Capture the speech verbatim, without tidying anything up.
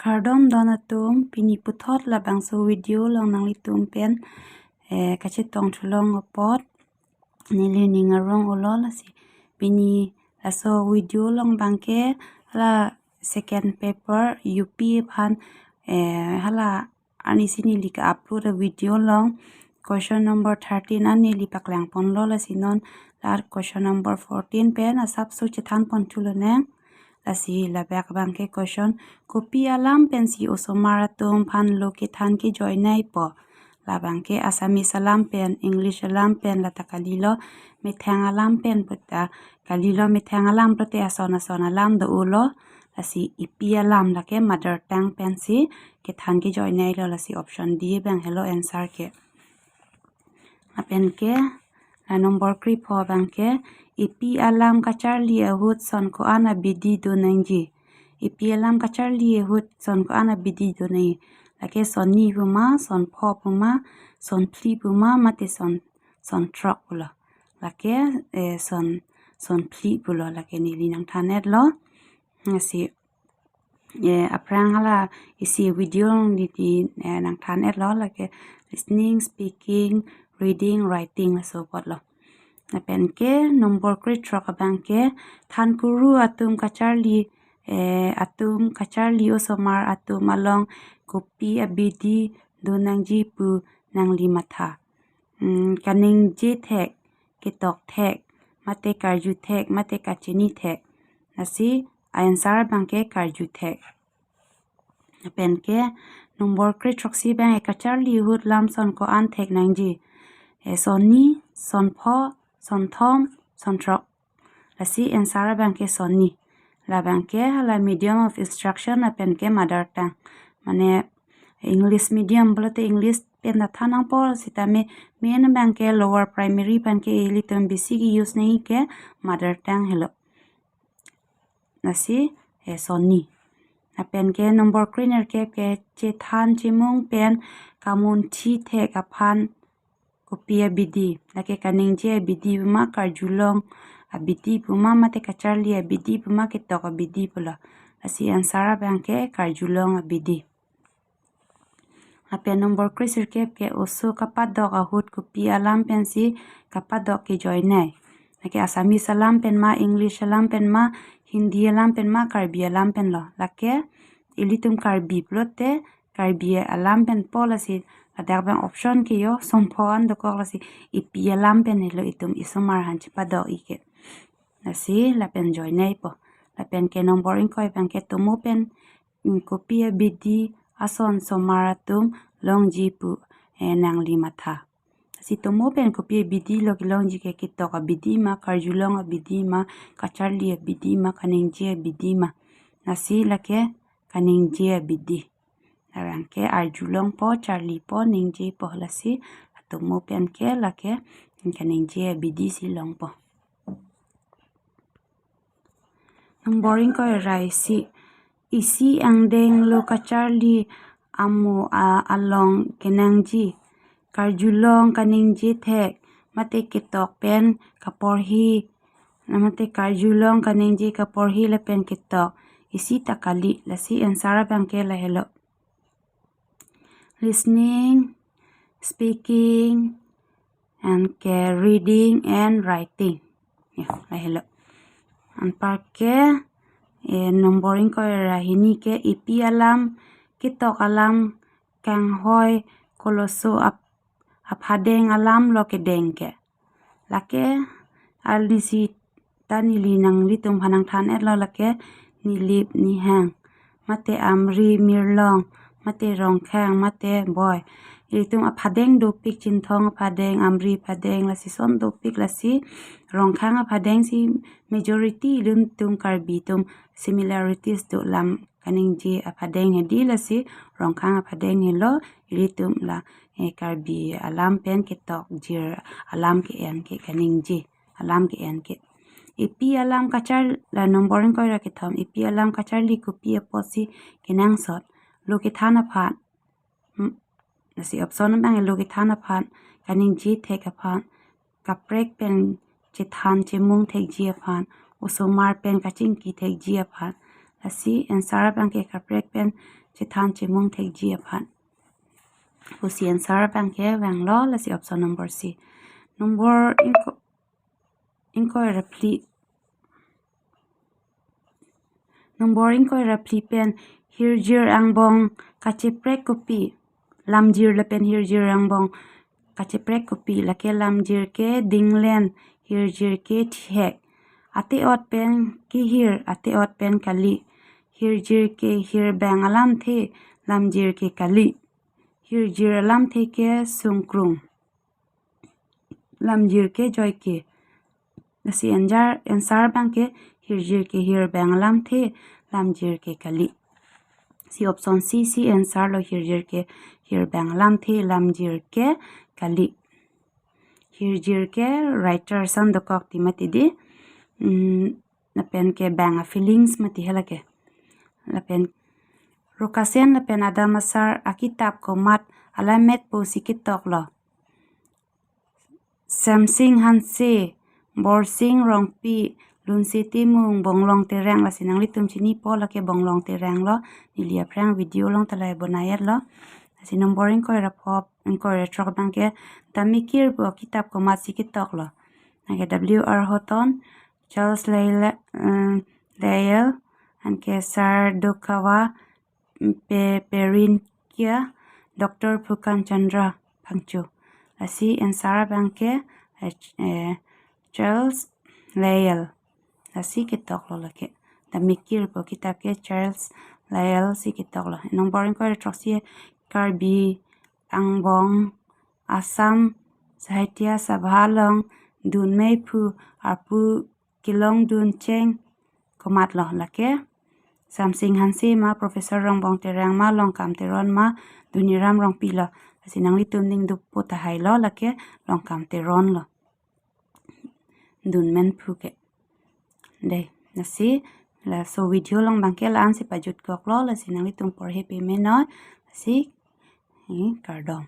Kardom don atum, pini puthot labangso video along nanglitum pen eh, kachetong thulong apot neli ning arong ulo lasi. Pini laso video along abangke la second paper U P aphan eh, hala arnisi neli ka-upload a-video along question number thirteen an neli paklang ponlo lasi non la question number fourteen pen asapso chethan pon thulonang. Lasi labak abangke question, kopi alam pensi osomar atum aphan lo kethan kejoinei po? Labangke Assamese alam pen, English alam pen, lata kalilo methang alam pen puta kalilo methang alam pulote ason ason alam do-olo. Lasi ipi alam lake mother tongue pensi kethan kejoinei lo, lasi option D abang helo answer ke. Lapen ke la number krepho abangke ipi alam kacharli ahut son ko-an abidi do nangji. Ipi alam kacharli ahut son ko-an abidi do nangji. Lake son ni puma, son pho puma, son phli puma, mate son son throk pulo. Lake eh, son son phli pulo lake neli nangthan-etlo. Lasi eh, aphrang hala isi video along neli eh, nangthan-etlo lake listening, speaking, reading, writing laso apotlo. Lapen ke number krethrok abangke than kuru atum kacharli eh, atum kacharli osomar atum along kopi abidi do nangji pu nangli matha. Hmm, kaningje thek, ketok thek, mate karju thek, mate kachini thek. Lasi answer abangke karju thek. Lapen ke number krethroksi abang kacharli ahut lam son ko-an thek nangji. Eh, son ni, son pho, son thom, son throk. Lasi answer abangke son ni. Labangke hala medium of instruction lapen ke mother tongue. Mane English medium pulote English pen ta than nangpo, sitame main abangke lower primary aphan ke ilitum besi ke-use nangji ke mother tongue helo. Lasi eh, son ni. Lapen ke number krenerkep ke chethan chemung pen kamunthi thek aphan kopi abidi. Lake kaningje abidi puma, karjulong abidi puma, mate kacharli abidi puma, ketok abidi pulo. Lasi answer abangke karjulong abidi. Lapen number kresirkep ke oso kapadok ahut kopi alam pensi kapadok kejoinei. Lake Assamese alam pen ma, English alam pen ma, Hindi alam pen ma, Karbi alam pen lo. Lake ilitum Karbi pulote Karbi alam pen po, lasi ladak abang option ke yo son pho an dokok, lasi ipi alam pen helo itum isomar aphan chepadok-i ke. Lasi lapen joinei po. Lapen ke number ingkoi abangke tomo pen, mm, kopi abidi ason somar atum longji pu eh, nangli matha. Lasi tomo pen kopi abidi lo kelongji ke, ketok abidi ma, karjulong abidi ma, kacharli abidi ma, kaningje abidi ma. Lasi lake kaningje abidi. Labangke arjulong po, charli po, ningje po, lasi atomo pen ke lake kaningje abidi si longpo. Number ingkoi ra isi. Isi angdeng lo kacharli amo a-, along kenangji. Karjulong kaningje thek, mate ketok pen kaporhi, mate karjulong kaningje kaporhi lapen ketok. Isi ta kali, lasi answer abangke lahelo. Listening, speaking, and ke reading and writing. Ya, lahelo. Anparke eh, number ingkoi ra hini ke ipi alam, ketok alam, kanghoi koloso ap-, aphadeng alam lo kedeng ke. Lake arnisi ta neli nanglitum aphan nangthan-etlo, lake Nilip, Nihang, mate Amri, Mirlong, mate Rongkhang, mate Boi. Ilitum aphadeng dopik, Chinthong aphadeng, Amri aphadeng, lasi son dopik, lasi Rongkhang aphadeng si majority ilitum Karbi atum similarities do lam kaningje aphadeng hedi, lasi Rongkhang aphadeng helo ilitum la eh, Karbi alam pen ketok jir alam ke-en ke, kaningje alam ke-en ke. Ipi alam kachar, la number ingkoi ra kethom, ipi alam kacharli kopi apotsi kenangsot? Lo kethan aphan. Hmm. Lasi option abang lo kethan aphan, kaningje thek aphan, kaprek pen chethan chemung thekji aphan, osomar pen kachingki thekji aphan. Lasi answer abangke kaprek pen chethan chemung thekji aphan pusi answer abangke vanglo, lasi option number C. Number ingko-, ingkoi ra phli. Number ingkoi ra phli pen hirjir angbong kacheprek kopi? Lamjir lapen hirjir angbong kacheprek kopi? Lake lamjir ke dinglen, hirjir ke thihek. Ate-ot pen kehir, ate-ot pen kali. Hirjir ke hirbang alamthe, lamjir ke kali. Hirjir alamthe ke sungkrung, lamjir ke joike. Lasi answer, answer abangke hirjir ke hirbang alamthe, lamjir ke kali. Si option C, si answer lo, hirjir ke hirbang alamthe, lamjir ke kali. Hirjir ke writer ason dokok ti mati di. Hmm, lapen ke bang a feelings mati hala ke. Lapen Rokasen lapen Adam Asar akitap komat alametpo si ketoklo? Semsing Hanse, Borsing Rongpi, Lunse Timung, Bonglong Terang. Lasi nanglitum chinipo, lake Bonglong Terang lo. Neli aphrang video along ta lahai bonai-etlo. Lasi number ingkoi ra phli, ingkoi ra throk abangke Damikir pu akitap komat si ketoklo? Lake W R Horton, Charles Lyell, eh, Lyell, anke Sar Dokawa, Pe-, Perin Kia, Doctor Phukan Chandra Phangcho. Lasi answer abangke, eh, eh, Charles Lyell. Lasi ketoklo lake. Damikir pu akitap ke Charles Lyell si ketoklo. Number ingkoi ra throksi Karbi angbong Assam Sahitya Sabha along dunmei aphu arpu kelongdun cheng komatlo? Lake Semsing Hanse ma, Professor Rongbong Terang ma, Longkam Teron ma, Doniram Rongpi lo. Lasi nanglitum ning dopo tahai lo, lake Longkam Teron lo dunmen aphu ke. Dei, lasi laso video along abangke la-an si pajutkoklo, lasi nanglitum porhe pame noi, lasi, eh, kardom.